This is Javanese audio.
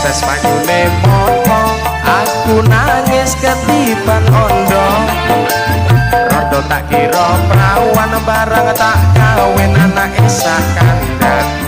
Tetes banyune moto, aku nangis ketiban ondo. Rondo tak kira prawan, barang tak kawin anake sak kandang.